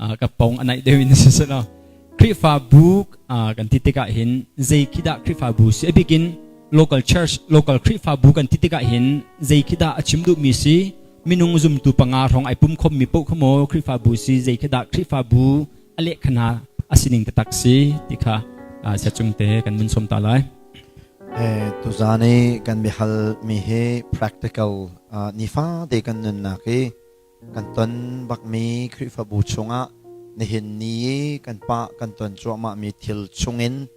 Ka pong a naih deuh in si selaw Khrihfabu kan ti tikah hin zei khi dah Khrihfabu si? A bikin local church, local Khrihfabu kan ti tikah hin zei khi dah a chim duhmi si? Minung zumtu panga hrawng ai pum khommi paoh kha maw Khrihfabu si? Zei khi dah Khrihfabu a lehkhana a sining taktak si ti kha siacung te kan vun sawm ta lai. Tuzaan i kan biahal mi hi practical nifa te kan nunnak i kan ton bakmi Khrihfabu chungah nihin ni i kan pah kan ton cuahmahmi thil chungin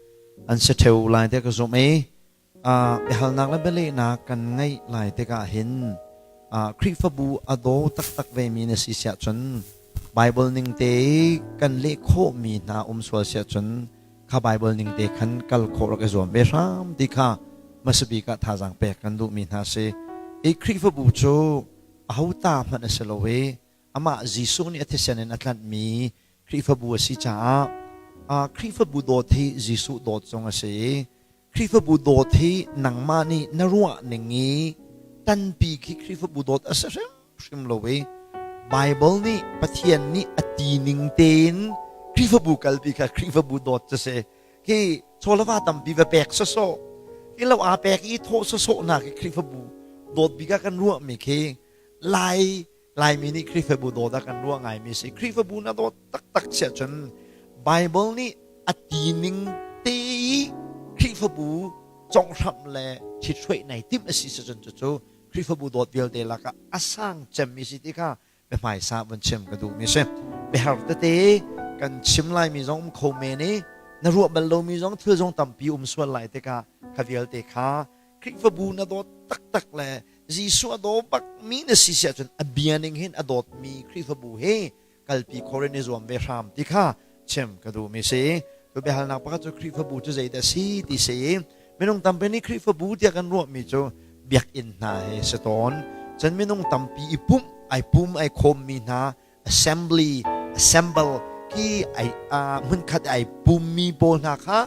an si ṭheo lai tiah ka zumh i biahalnak le bialehnak kan ngeih lai tikah hin Khrihfabu a daw taktak vemi na si siah cun Bible ning te i kan leh khawhmi hna um sual siah cun kha Bible ning te khan kal khawh rak i zuam ve hram ti kha hmasabik ah thazaang pek kan duhmi hna si. I Khrihfabu cu aho ta hmanh a si lo i amah Jesuh nih a thisen in a tlanhmi Khrihfabu a si caah Khrihfabu dawt hi Jesuh dawt zong a si i Khrihfabu dawt hi nangmah nih na ruah ning i tanpi khi Khrihfabu dawt a si hrimhrim lo i Bible nih Pathian nih a ti ning tein Khrihfabu kalpi kha Khrihfabu dawt cu si. Khi chawlava tampi va pek sawsawh hi lo aa pek i thawh sawsawh nak i Khrihfabu dawt bik ah kan ruahmi khi Lai Laimi nih Khrihfabu dawt ah kan ruah ngaimi si. Khrihfabu na dawt taktak siah cun Bible nih a ti ning te i Khrihfabu conghramh le ṭhithruai nai timh a si cun cucu Khrihfabu dawt vialte lakah a sang cemmi si ti kha biahmaisa vun chim ka duhmi si. Biahar tete kan chim laimi zong um kho men i na ruah bal lomi zong thil zong tampi um sual lai tikah kha vialte kha Khrihfabu na dawt taktak le Jesuh a daw bakmi na si si ahcun a bia ning hin a dawtmi Khrihfabu he kalpi khawh in i zuam ve hram ti kha chim ka duhmi si. Tu biahalnak pakhat cu Khrihfabu cu zeidah si ti si i minung tampi nih Khrihfabu tiah kan ruahmi cu biakinn hna he si tawn. Cun minung tampi i pumh ai pum ai khawmmi hna assembly assemble khi ai hmunkhat ai pummi pawl hna kha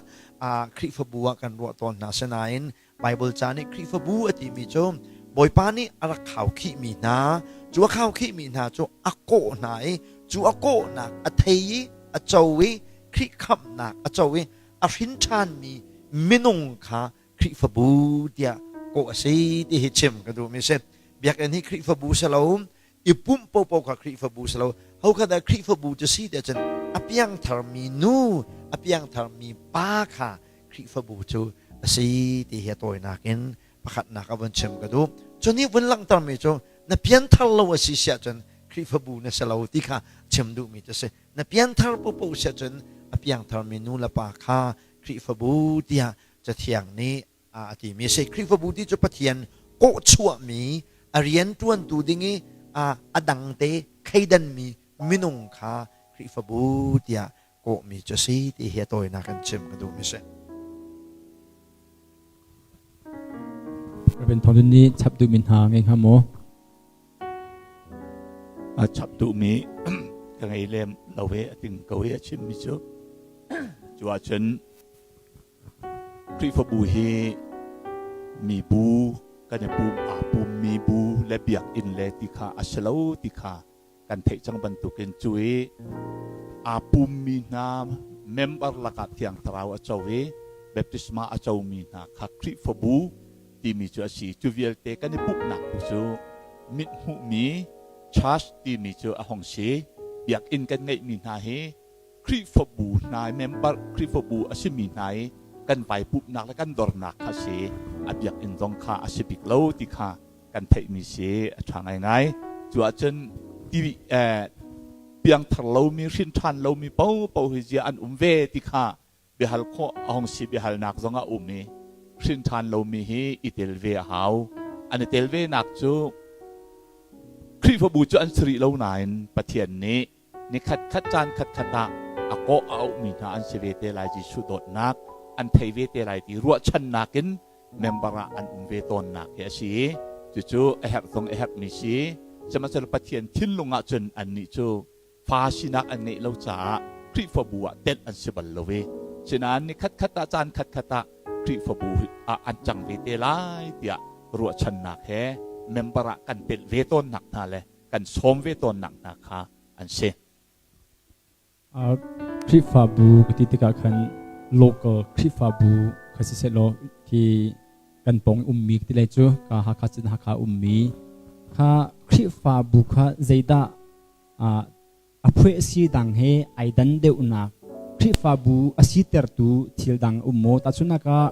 Khrihfabu ah kan ruah tawn hna. Sinain Bible ca nih Khrihfabu a timi cu Bawipa nih a rak khaukhihmi hna, cu a khaukhihmi hna cu a kawh hna i cu a kawhnak a thei i a co i Khrih khamhnak a co i a hrin ṭhanmi minung kha Khrihfabu tiah kawh a si ti hi chim ka duhmi si. Biakinn hi Khrihfabu si lo, i pumh paohpaoh kha Khrihfabu si lo. Ho kha dah Khrihfabu cu si tiah cun a piangtharmi nu, a piangtharmi pa kha Khrihfabu cu a si ti hi a tawinak in pakhatnak a vun chim ka duh. Cu nih vun langhtermi cu na pianthar lo a si siah cun Khrihfabu na si lo ti kha chim duhmi cu si. Na pianthar paohpaoh siah cun a piangtharmi nu le pa kha Khrihfabu tiah Cathiang nih a timi a si. Khrihfabu ti cu Pathian kawhchuahmi a rianṭuantu ding i a dangte kheidanmi minung kha Khrihfabu tiah kawhmi cu a si ti hi a tawinak in chim ka duhmi si. Reverend Thawng nih chap duhmi hna ngei hnga maw? A chap duhmi ka ngei lem lo ve a ting ko i a chimmi cu cu ahcun Khrihfabu hi mibu kan i pum aa pummi bu le biakinn le ti kha a si lo ti kha kan theih cang bantukin cu i aa pummi hna member lakah Thiang Thlarau a co i baptisma a comi hna kha Khrihfabu timi cu a si. Cu vialte kan i pumhnak tu cu mithmuhmi church timi cu a hong si. Biakinn kan ngeihmi hna hi Khrihfabu hna member Khrihfabu a simi hna i kan vai pumhnak le kan dornak kha si. A biakinn zong kha a si bik lo ti kha kan theihmi si a ṭha ngaingai. Cu ahcun ti piangthar lomi hrin ṭhan lomi paohpaoh hi zia an um ve ti kha biahal khawh a hong si biahalnak zong a um i hrin ṭhan lomi hi i tel ve a hau. An i tel ve nak cu Khrihfabu cu an si rih lo nain Pathian nih ni khatkhat caan khatkhat ah a kawh a auhmi hna an si ve te lai Jesuh dawtnak an thei ve te lai ti ruahchannak in member ah an um ve tawnnak hi a si i cucu a herh zong a herhmi si. Sihmanhsehlaw Pathian thinlung ah cun annih cu fa sinak an ngeih lo caah Khrihfabu ah tenh an si bal lo i sinain ni khatkhat ah caan khatkhat ah Khrihfabu ah an cang ve te lai tiah ruahchannak he member ah kan telh ve tawnnak hna le kan sawm ve tawnnak hna kha an si. Khrihfabu ka ti tikah khan local Khrihfabu kha siseh law khi kan pawng ummi ti lai cu ka Hakha cun Hakha ummi kha Khrihfabu kha zeidah a phueh si dang he ai dan deuhnak Khrihfabu a sitertu thil dang um maw tahchunhnak ah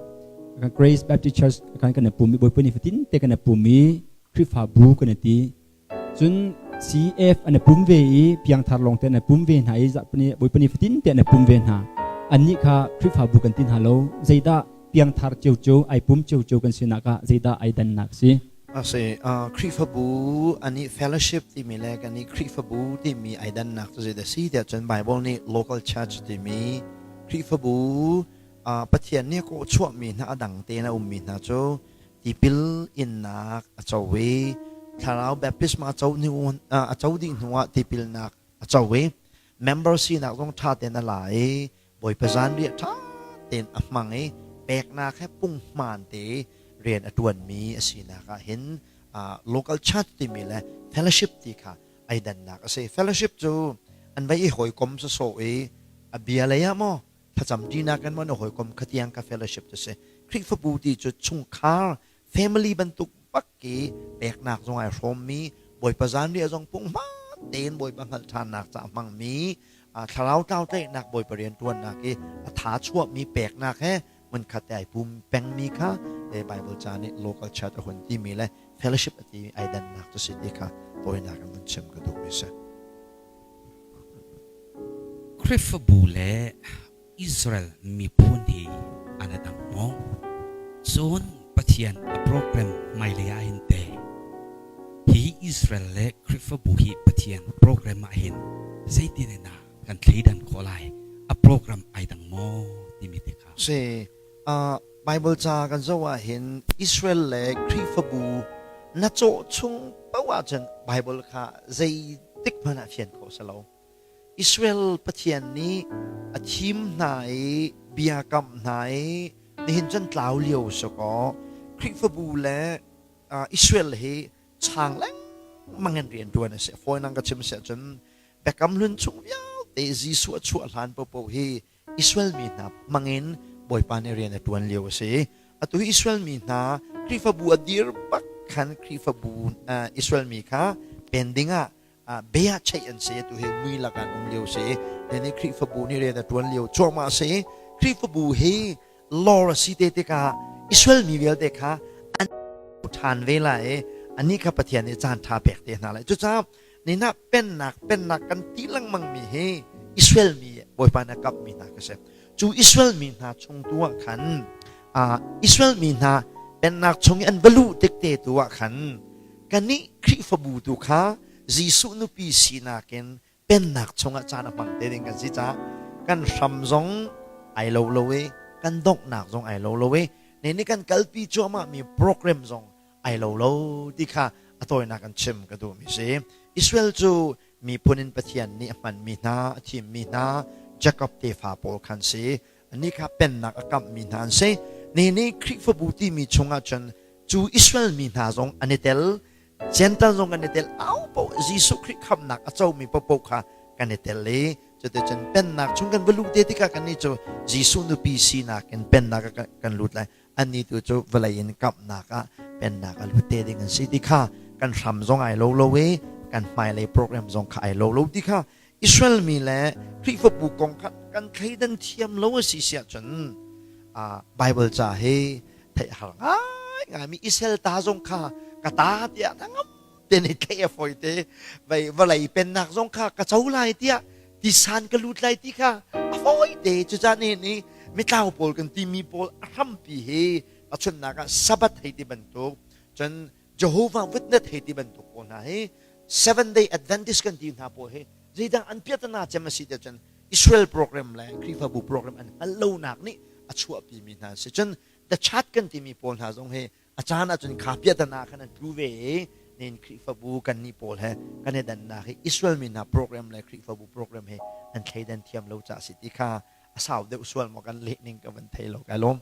Grace Baptist Church kan kan i pum i Bawipa ni fatin te kan i pum i Khrihfabu kan i ti Cun CF an i pum ve i piangthar lawngte an i pum ve hna i Bawipa ni fatin te an i pum ve hna. Annih kha Khrihfabu kan ti hna lo. Zeidah piangthar ciocio ai pum ciocio kan sinak ah zeidah ai dannak si? A si. Khrihfabu an i fellowship timi le kan i Khrihfabu timi ai dannak cu zeidah si tiah cun Bible nih local church timi Khrihfabu Pathian nih a kawhchuahmi hna a dang tein a ummi hna cu tipil innak a co i thlarau baptisma a co hnu a co dih hnuah tipilnak a co i member sinak zong ṭha tein a la i Bawipa zanriah ṭha tein a hmang i peknak he punghmaan te rian a ṭuanmi a sinak ah hin local church timi le fellowship ti kha ai dannak a si. Fellowship cu an vai i hawikom sawsawh i a bia lei ah maw thlacam ṭinak in maw na hawikom khatiang ka fellowship cu si Khrihfabu ti cu chungkhar family bantuk bak i peknak zong ai hrawmmi Bawipa zanriah zong punghman tein Bawipa hngalh ṭhannak ca hmangmi thlarau tlau tlaihnak Bawipa rian ṭuannak i a tha chuahmi peknak he hmunkhat te ai pum pengmi kha te Bible ca nih local church a hun timi le fellowship a timi ai dannak cu si ti kha tawinak in vun chim ka duhmi si. Khrihfabu le Israel miphun hi an i dang maw? Cun Pathian a program hmailei ah hin teh hi Israel le Khrihfabu hi Pathian program ah hin zeitin in dah kan thleidan khawh lai? A program ai dang maw timi te kha. Si, Bible ca kan zoh ah hin Israel le Khrihfabu na cawh chung paoh ahcun Bible kha zeitik hmanh ah fian khawh si lo. Israel Pathian nih a thim hna i bia kamh hna i nihin cun tlau lio si kaw Khrihfabu le Israel hi chang lengmang in rian ṭuan a si. Fawi nang ka chim si ahcun Biakam Hlun chung vialte Jesuh a chuah hlan paohpaoh hi Israel mi hna hmangin Bawipa nih rian a ṭuan lio a si. Atu hi Israel mi hna Khrihfabu a dir bak khan Khrihfabu Israel mi kha pen dingah bia cheih an si. Atu hi mui lakah an um lio a si. Ni Khrihfabu nih rian a ṭuan lio cuahmah a si. Khrihfabu hi lor a si te tikah Israel mi vialte kha an ṭhan ve lai i anih kha Pathian nih caan ṭha pek te hna lai. Cucaah Nina pennak pennak kan ti lengmang mi hi Israel mi Bawipa nih a kamh mi hna ka si. Cu Israel mi hna chung tu ah khan Israel mi hna pennak chung i an va luh tik te tu ah khan kannih Khrihfabu tu kha Jesuh nupi sinak in pennak chungah caan a hmang te ding kan si caah kan hram zong ai lo lo i kan donghnak zong ai lo lo i ne nih kan kalpi cuahmah mi program zong ai lo lo ti kha a tawinak an chim ka duhmi si. Israel cu miphun in Pathian nih a hmanmi hna, a thimmi hna, Jacob tefa pawl khan si. Anih kha pennak a kamhmi hna an si. Ni nih Khrihfabu timi chungah cun cu Israel mi hna zong an i tel, Gentile zong kan i tel, au paoh Jesuh Khrih khamhnak a comi paohpaoh kha kan i tel i cuticun pennak chung kan va luh te tikah kannih cu Jesuh nupi sinak in pennak ah kan lut lai. Annih tu cu vawlei in kamhnak ah pennak a lut te ding an si ti kha kan hram zong ai lo lo i kan hmailei program zong kha ai lo lo ti kha Israel mi le Khrihfabu kong kha kan thleidan thiam lo a si siah cun Bible ca hi theih har ngai ngai mi Israel ta zong kha ka ta tiah ngam te nih thlei a fawi te vei vawlei pennak zong kha ka co lai tiah tisan ka lut lai ti kha a fawi te cucah nih ni mitlau pawl kan timi pawl a hrampi hi a chunnak ah Sabbath hei ti bantuk cun Jehovah Witness hei ti bantuk pawl hna hi Seven Day Adventist kan ti hna pawl hi zeidang an piatana cem a si te cun Israel program le Khrihfabu program an hngalh lonak nih a chuahpi mi hna si cun the chat kan timi pawl hna zong hi a caan ahcun kha piahtana khan an tlu ve i nin Khrihfabu kannih pawl he kan i dannak hi Israel mi hna program le Khrihfabu program he an thleidan thiam lo ca si ti kha a sau deuh sual maw kan leh ning ka van thei lo kai lawm.